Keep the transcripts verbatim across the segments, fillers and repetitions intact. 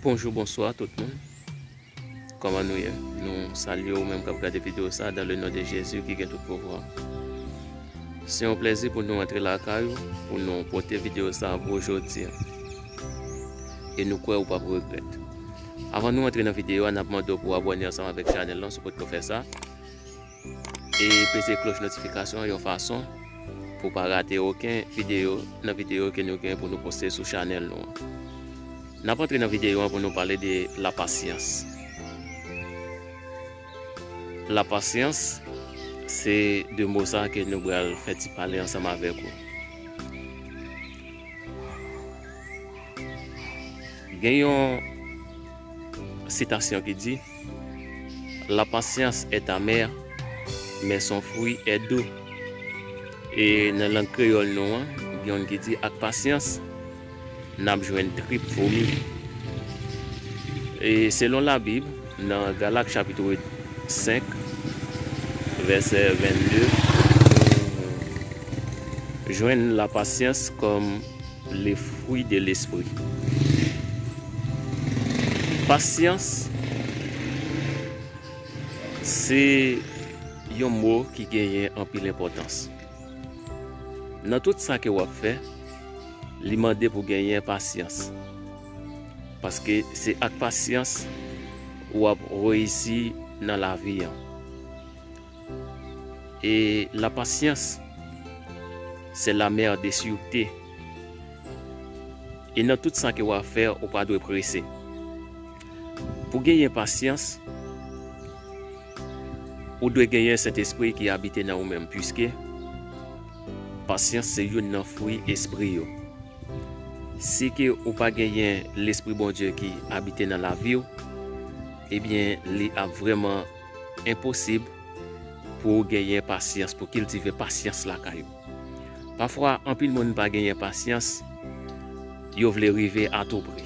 Bonjou, bonswa tout moun. Kòman nou ye? Nou salye ou menm k ap gade videyo sa a dans le nom de Jésus ki gen tout pouvwa. Se yon plezi pou nou antre lakay ou, pou nou pote videyo sa a pou ou jodi a. E nou kwè ou p ap regrèt. Avan nou antre nan videyo a, n ap mande w pou w abòne ansanm avèk chanèl lan si w potko fè sa. E peze kloch notifikasyon an yon fason pou w pa rate okenn videyo nan videyo ke nou gen pou nou poste sou chanèl nou an. N ap antre nan videyo an pou nou pale de lapasyans. Lapasyans, se de mo sa ke nou pral fè ti pale ansanm avèk ou. Gen yon sitasyon ki di, La patience est amère, mais son fruit est doux. E nan lang kreyòl nou an, gen youn ki di, ak pasyans, n ap jwenn trip fomi. E selon Labib, nan Galak chapit senk, vèsè vennde, nou jwenn lapasyans kòm le fruit de l'esprit. Pasyans, se yon mo ki genyen anpil enpòtans. Nan tout sa ke w ap fè, li mande pou genyen pasyans. Paske se ak pasyans w ap reyisi nan lavi an. E la patience, c'est la mère des sûretés. E nan tout sa ke w ap fè, ou pa dwe prese. Pou genyen pasyans, ou dwe genyen Sentespri ki abite nan ou menm, piske pasyans se youn nan fwi Espri yo. Si ke ou pa genyen Lespri Bondye ki abite nan lavi w, ebyen, li ap vrèman enposib pou w genyen pasyans, pou kiltive pasyans lakay ou. Pafwa, anpil moun pa genyen pasyans, yo vle rive a tou pri.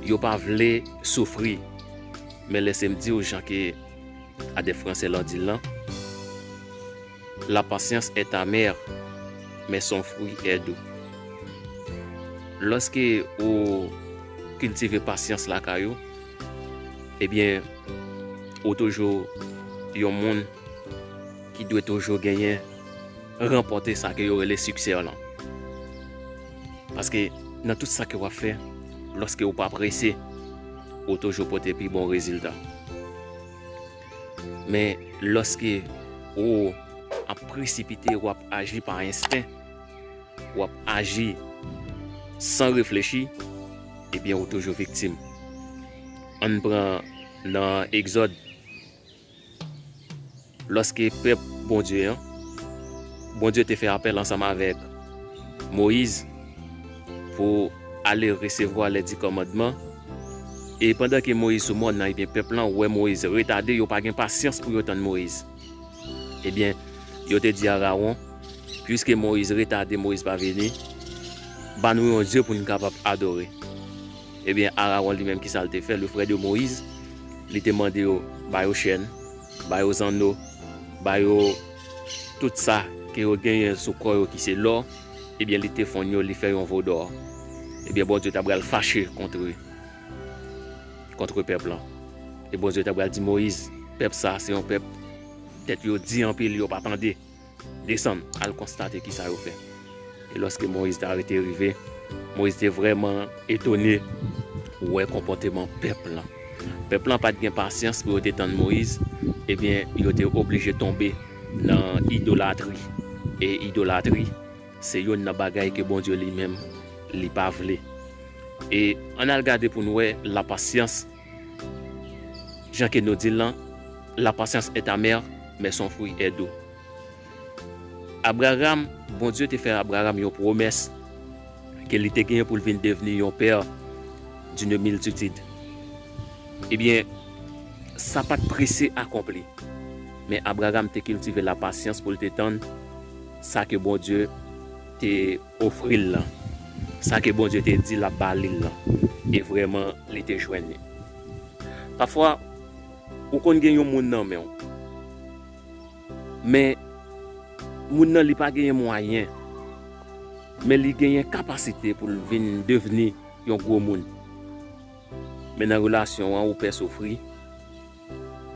Yo pa vle soufri. Men lese m di w, jan ke adèk franse lan di l lan, la patience est amère, mais son fruit est doux. Lòske ou kiltive pasyans lakay ou, ebyen, ou toujou yon moun ki dwe toujou genyen, ranpòte sa ke yo rele siksè lan. Paske nan tout sa ke w ap fè, lòske ou pa prese, ou toujou pote pi bon rezilta. Men lòske ou ap presipite, w ap aji pa ensten, w ap aji san reflechi, ebyen, ou toujou viktim. Ann pran nan Egzòd, lòske pèp Bondye an, Bondye te fè apèl ansanm avèk Moyiz pou ale resevwa lè di kòmandman. E pandan ke Moyiz sou mòn nan, ebyen, pèp lan wè Moyiz retade, yo pa gen pasyans pou yo tann Moyiz. Ebyen, yo te di Arawon, piske Moyiz retade, Moyiz pa vini, ba nou yon dye pou n kapab adore. Ebyen, Arawon li menm, ki sa l te fè? Le frère de Moïse, li te mande yo, ba yo chèn, ba yo zanno, ba yo tout sa ke yo genyen sou kò yo ki se lò, ebyen, li te fonn yo, li fè yon vodò. Ebyen, Bondye ta pral fache kont, kont pèp lan. E Bondye ta pral di Moyiz, pèp sa se yon pèp, tèt yo di anpil, yo pa tande. Desann, al konstate kisa yo fè. E lòske Moyiz ta rete rive, Moyiz te vrèman etone wè konpòteman pèp lan. Pèp lan pa t gen pasyans pou yo te tann Moyiz, ebyen, yo te oblije tonbe nan idolatri. E idolatri, se youn nan bagay ke Bondye li menm, li pa vle. E ann al gade pou n wè lapasyans, jan ke nou di l lan, la patience est amère, mais son fruit est doux. Abraram, Bondye te fè Abraram yon pwomès ke li te genyen pou l vin devni yon pè d'une miltitid. Ebyen, sa pa t prese akonpli. Men Abraram te kiltive lapasyans pou l te tann sa ke Bondye te ofri l lan, sa ke Bondye te di l ap ba li l lan. E vrèman, li te jwenn li. Pafwa, ou konn gen yon moun nan men w, men moun nan li pa genyen mwayen, men li genyen kapasite pou l vin devni yon gwo moun. men nan relasyon an ou pè soufri,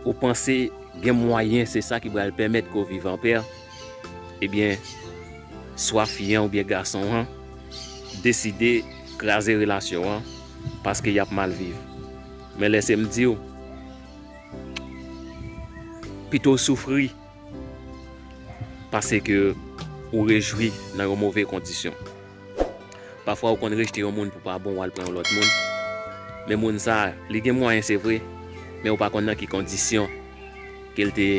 ou panse gen mwayen se sa ki pral pèmèt ke w viv anpè, ebyen, swa fi an oubyen gason an deside kraze relasyon an paske y ap mal viv. Men lèse m di w, pito w soufri pase ke ou rejwi nan yon move kondisyon. Pafwa ou konn rejte yon moun pou pa bon, w al pran yon lòt moun. Men moun sa, li gen mwayen se vre, men ou pa konn nan ki kondisyon ke l te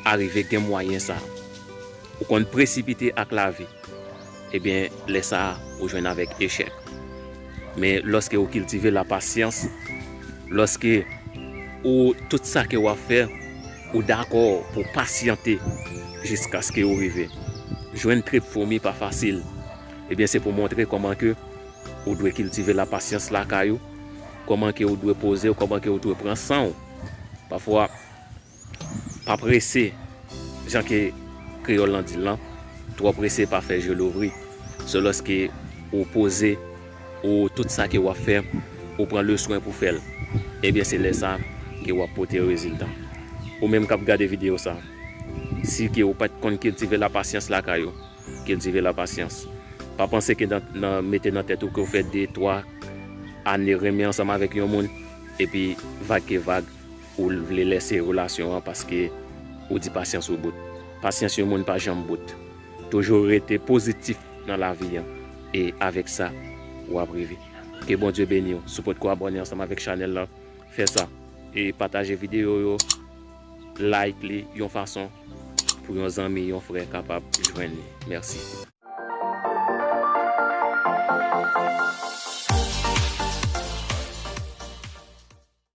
arive gen mwayen sa. Ou konn presipite ak lavi. Ebyen, lè sa a, ou jwenn avèk echèk. Men lòske ou kiltive lapasyans, lòske ou tout sa ke w ap fè, ou dakò pou pasyante jiskaske ou rive. Jwenn trip foumi pa fasil. Ebyen, se pou montre kòman ke ou dwe kiltive lapasyans lakay ou, kòman ke ou dwe poze w, kòman ke ou dwe pran san w. Pafwa, pa prese, jan ke kreyòl lan di l lan, twò prese pa fè je louvri. Se lòske ou poze, ou tout sa ke w ap fè, ou pran le swen pou fè l. Ebyen, se lè sa ke w ap pote rezilta. Ou menm k ap gade videyo sa, si ke ou pa t konn kiltive lapasyans lakay ou, kiltive lapasyans. Pa panse ke nan, nan, mete nan tèt ou ke w fè de, twa ane renmen ansanm avèk yon moun, epi vag ke vag, ou vle lèse relasyon an paske ou di pasyans ou bout. Pasyans yon moun pa janm bout. Toujou rete pozitif nan lavi an. E avèk sa, w ap rive. Ke Bondye beni w. Si w potko abòne ansanm avèk chanèl la, fè sa. E pataje videyo yo, like li yon fason pou yon zanmi, yon frè kapab jwenn li. Mèsi.